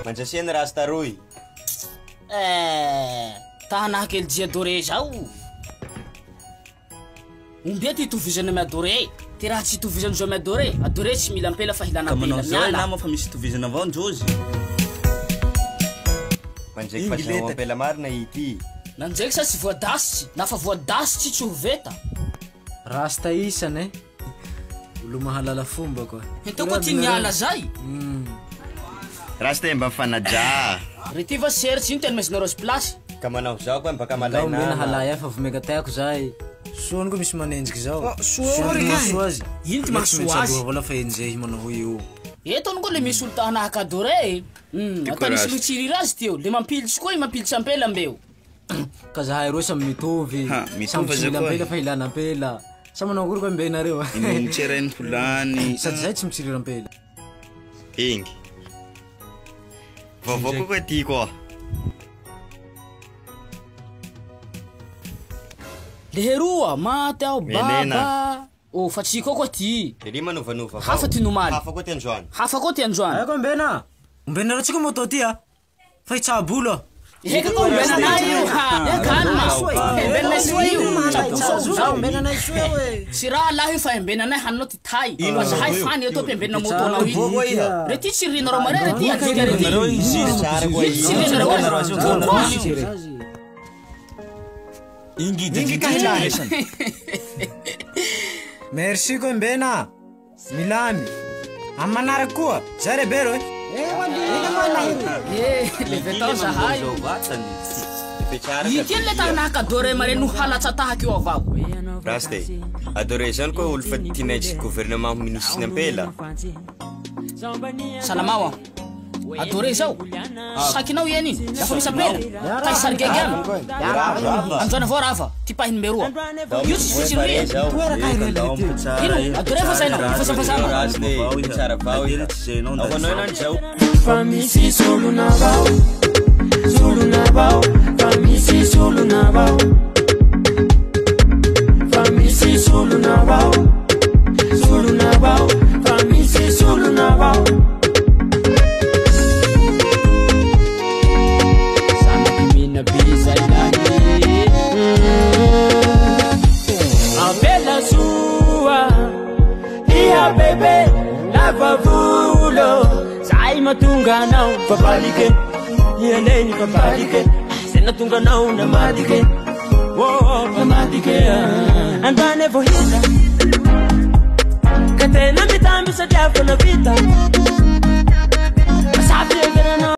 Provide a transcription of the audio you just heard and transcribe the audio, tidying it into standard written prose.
Mandrasena rasta roy. Eh, ta hanahaky LJ Adoré zao. Ombia ty itovizany amy Adoré? Ty raha tsy itovizany zao amy Adoré. Adoré tsy mila ampela fa hilana Ka manao ampela. zao Miala. nama fa misy itovizana avao ndrozy. Mandraiky fa zao ampela marina ity. Nandraiky sa tsy voadasitsy? Nafa voadasitsy tsy ho veta. Rasta isany eh. Olo mahalala fomba koa. Henteo koa ty niala zay. Rasta mba mifanajà. Re ty va seritsy ino ty anomezinareo azy place? Ka manao zao koa mbaka Ngao mena malaina. halay fa vomeka tiako zay. Soa koa misy manenjiky zao. Oh, soa Soa ry ny kay. mahasoa azy. Ino ty Mety tsy mahasoa maintsy azy? aloha avao lafa enjehy manao hoe io. Eto any koa le misy olo ta hanahaka Adoré. Ty Atao koa misy rasta. mitsiriry azy ty eo. Le mampilitsy koa i mampilitsy ampela mbeo. Ka zahay roe samy mitovy. Ha, mitovy Samy tsy aza mila koa. ampela fa ilana ampela. Sa manao akory koa mbenareo. Inomitsereny holany. Sady zay tsy mitsiriry ampela. Engy. Vaovao koa koa ty koa. Le heroa maty aho Menena. baba. Oh, fa tsy koa koa ty. Ery manovanova avao. Hafa ty nomaly. Hafa koa ty androany. Hafa koa ty androany. Aia koa mbena. Ombenareo tsika moto ty a. Fa hitsabo olo a. Eka koa ombenanay io. Ha, calme. Embenanay soa io. Tsabo zao. Ombenanay soa hoe. Tsy raha lahy io fa embenanay haninao ty tay. Fa zahay fany eto ampiambena motonao io. Re ty tsy rinareo mare re ty adika re ty. Nareo izy. Tsara koa Ino tsy izy. rinareo azy? Pourquoi? Ingy didididresany. Merci koa mbena. Milamy. Amin'ny manaraky koa. Zay re bero eh. Eh, le vetao zahay. Zao vatany. Ity le ta hanahaka Adoré mare no halatsa tahaky io avao. Rasta e. Adoré zany koa olo fa tinaiky gouvernement ministre ny ampela. Salamao aho. Adoré zao. Sakinao iany iny. Lafa misy ampela. Ta hisarigaigy any. Androany avao rava. Ty pahiny mberoa. Io tsy fitsiriria. Ino? Adoré fa sainao. Ifasafasana. Rasta e. Tsara vao iha. Ao anao nany zao. Fa misy solonavao, solonavao, fa misy solonavao. Fa misy solonavao, solonavao, fa misy solonavao. Zanaky mina be zay lahy. Ampela soa, ia bebe, lava volo, zay mahatonga anao favalike, ianeny favalike, zay nahatonga anao namadike, oh namadike, andany vao hita, ka tena mitamby satria fa navita.